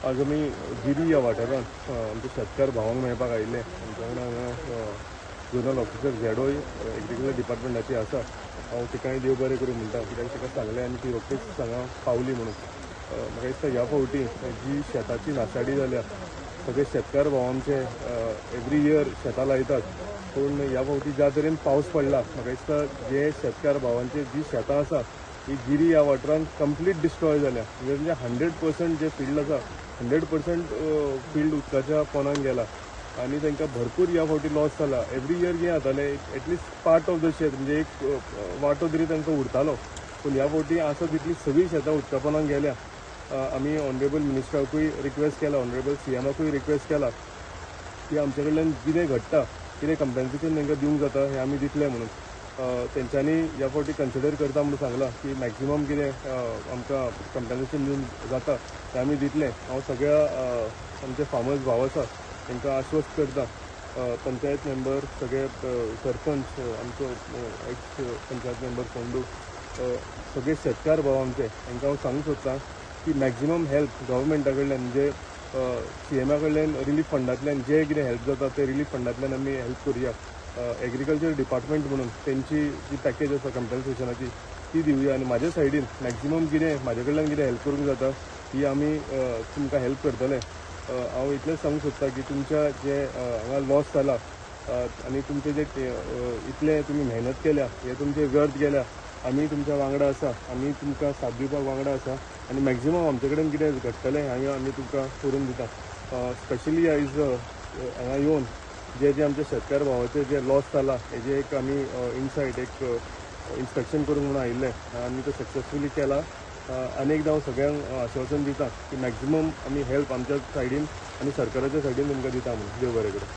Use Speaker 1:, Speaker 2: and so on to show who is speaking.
Speaker 1: आज आमी गिरी ह्या वाठारांत आमचे शेतकार भावांक मेळपाक आयिल्ले. आमच्या वांगडा हांगा झोनल ऑफिसर झेडोय एग्रीकल्चर डिपार्टमेंटाची आसा. हांव तिकाय देव बरें करूं म्हणटा, कित्याक तिका सांगलें आनी ती रोखडीच हांगा पावली म्हणून. म्हाका दिसता ह्या फावटी जी शेताची नासाडी जाल्या, सगळे शेतकार भाव आमचे एवरी इयर शेतां लायतात, पूण ह्या फावटी ज्या तरेन पावस पडला, म्हाका दिसता जे शेतकार भावांचे जी शेतां आसा ही गिरी ह्या वाठारांत कंप्लीट डिस्ट्रॉय जाल्या. म्हणजे 100% जे फिल्ड आसा, 100% फिल्ड उदकाच्या पोनाक गेला आनी तांकां भरपूर ह्या फावटी लॉस जाला. एवरी इयर कितें जातालें, at least part of the शेत, म्हणजे एक वांटो तरी तांकां उरतालो, पूण ह्या फावटी आसा तितली सगळीं शेतां उदका पोनाक गेल्या. आमी ऑनरेबल मिनिस्टराकूय रिक्वेस्ट केला, ऑनरेबल सीएमाकूय रिक्वेस्ट केला की आमचे कडल्यान कितें घडटा, कितें कंपेन्सेशन तांकां दिवंक जाता हें आमी दितले म्हणून. तेंच्यांनी ह्या फावटी कन्सिडर करता म्हणून सांगलां की मॅक्झिमम कितें आमकां कंपेन्सेशन दिवंक जाता तें आमी दितले. हांव सगळ्या आमचे फार्मर्स भाव आसा तांकां आश्वस्त करता, पंचायत मेंबर, सगळे सरपंच, आमचो एक्स पंचायत मेंबर फोंडू, सगळे शेतकार भाव आमचे, तांकां हांव सांगूंक सोदतां की मॅक्झिमम हेल्प गव्हर्मेंटा कडल्यान, म्हणजे सीएमा कडल्यान, रिलीफ फंडांतल्यान जे कितें हेल्प जाता ते रिलीफ फंडांतल्यान आमी हेल्प करुया. एग्रीकल्चर डिपार्टमेंट म्हणून तेंची जी पॅकेज आसा कंपेन्सेशनाची ती दिवया आनी म्हाज्या सायडीन मॅक्झिमम कितें म्हाज्या कडल्यान कितें हेल्प करूंक जाता ही आमी तुमकां हेल्प करतले. हांव इतलेंच सांगूंक सोदता की तुमच्या जे हांगा लॉस जाला आनी तुमचे जे इतले तुमी मेहनत केल्या हे तुमचे व्यर्थ गेल्या. आमी तुमच्या वांगडा आसा, आमी तुमकां साथ दिवपाक वांगडा आसा आनी मॅक्झिमम आमचे कडेन कितें घडटलें हें आमी तुमकां करून दिता. स्पेशली आयज हांगा येवन जे जे आमचे शेतकार भावाचे जे लॉस जाला हेजे एक आमी इनसायट एक इन्स्पेक्शन करूंक म्हणून आयिल्ले आनी तो सक्सेसफुली केला. आनी एकदां हांव सगळ्यांक आश्वासन दिता की मॅक्झिमम आमी हेल्प आमच्या सायडीन आनी सरकाराच्या सायडीन तुमकां दिता म्हणून. देव बरें करूं.